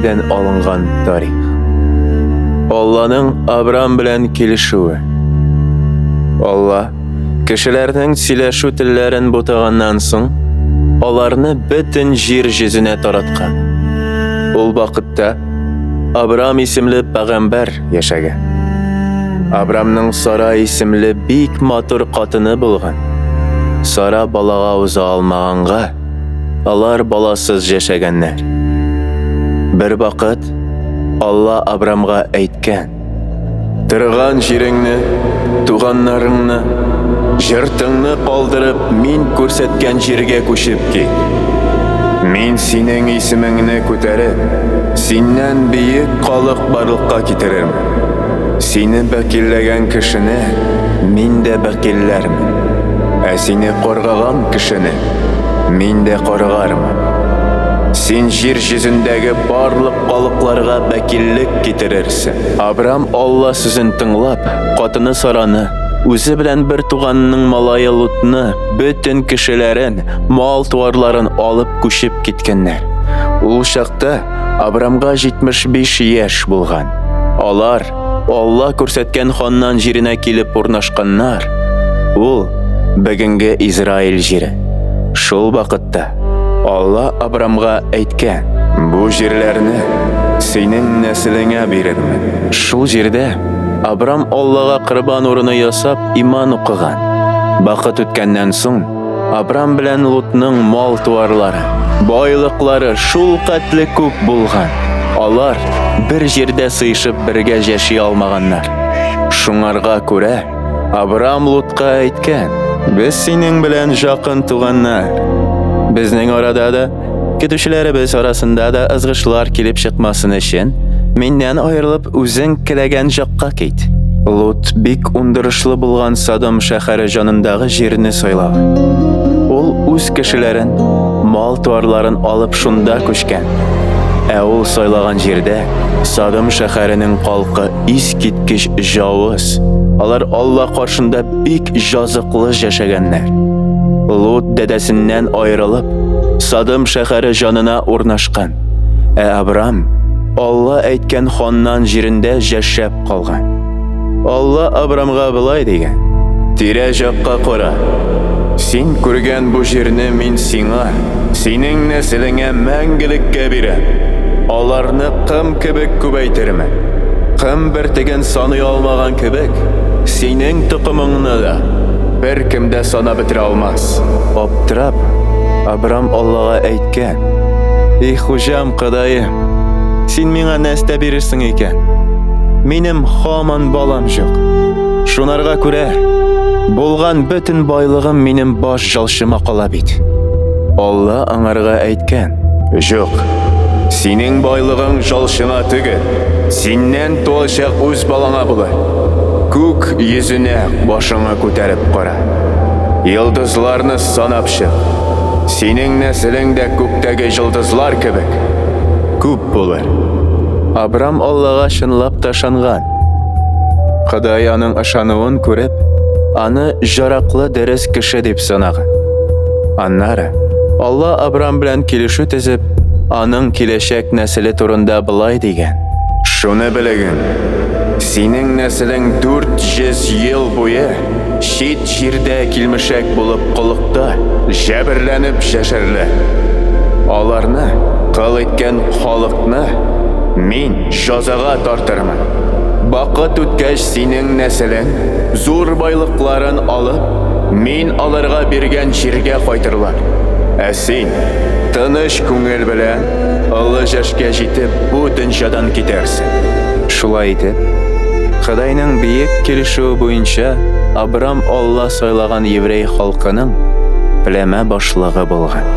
Библиядән алынган тарих. Алланың Абрам белән килешүе. Алла кешеләрнең сөйләшү телләрен бутаганнан соң, аларны бөтен җир йөзенә тараткан. Ул вакытта Абрам исемле пәгамбәр яшәгән. Абрамның Сара исемле бик матур катыны булган. Сара балага уза алмаганга, алар баласыз яшәгәннәр. Бер вакыт Алла Абрамга әйткән: Торган җиреңне, туганнарыңны, җыртыңны калдырып, мин күрсәткән җиргә күчеп кит. Мин синең исемеңне күтәреп, синнән бөек халык барлыкка китерермен. Сине бәкилләгән кешене мин дә бәкилләрмен, ә сине каргаган кешене мин дә каргармын. Син җир йөзендәге барлык халыкларга бәкиллек китерерсең. Абрам Алла сүзен тыңлап, катыны Сараны, үзе белән бер туганының малае Лутны, бөтен кешеләрен, мал-туарларын алып күчеп киткәннәр. Ул чакта Абрамга 75 яшь булган. Алар Алла күрсәткән Ханнан җиренә килеп урнашканнар. Ул бүгенге Израиль җире. Шул вакытта Алла Абрамга әйткән: "Бу җирләрне синең нәселеңә бирермен". Шул җирдә Абрам Аллага корбан урыны ясап иман укыган. Вакыт үткәннән соң, Абрам белән Лутның мал-туарлары, байлыклары шул хәтле күп булган. Алар бер җирдә сыешып бергә яши алмаганнар. Шуңарга күрә Абрам Лутка әйткән: "Без синең белән якын туганнар. Безнең арада да, көтүчеләребез арасында да ызгышлар килеп чыкмасын өчен, миннән аерылып үзең теләгән җакка кит". Лут бик ундырышлы булган Содом шәһәре җанындагы җирне сайлаган. Ул үз кешеләрен, мал-туарларын алып шунда күчкән. Ә ул сайлаган җирдә Содом шәһәренең халкы искиткеч җавыз. Алар Алла каршында бик җазыклы яшәгәннәр. Лут дәдәсеннән аерылып, Содом шәһәре җанына урнашкан. Ә Абрам Алла әйткән ханнан җирендә яшәп калган. Алла Абрамга болай дигән: Тирә җакка кара. Син күргән бу җирне мин сиңа, синең нәселеңә мәңгелеккә бирәм. Аларны кым кебек күбәйтермен. Кым бертеген саный алмаган кебек, синең токымыңны да беркем дә санап бетерә алмас. Аптырап, Абрам Аллага әйткән: "И Хуҗам, Ходаем, син миңа нәрсә бирерсең икән? Минем һаман балам юк. Шунарга күрә, булган бөтен байлыгым минем баш жалчыма кала бит". Алла аңарга әйткән: "Юк, синең байлыгың жалчыңа түгел, синнән туачак үз балаңа булыр. Күк йөзенә башыңа күтәреп кара. Йолдызларны санап чык. Синең нәселең дә күктәге йолдызлар кебек күп булыр. Абрам Аллага чынлап та ышанган. Ходай аның ышануын күреп, аны җараклы дөрес кеше дип санаган. Аннары Алла Абрам белән килешү төзеп, аның киләчәк нәселе турында болай дигән: Шуны белеген, синең нәселең 400 ел буе чит җирдә килмешәк булып коллыкта җәберләнеп яшәрләр. Аларны кол иткән халыкны мин җазага тартырмын. Вакыт үткәч, синең нәселең зур байлыкларын алып, мин аларга биргән җиргә кайтырлар. Ә син, тыныч күңел белән, олы яшькә җитеп, бу дөньядан китәрсең. Шулай итеп, Ходайның бөек килешүе буенча Абрам Алла сайлаган еврей халкының пләмә башлыгы булган.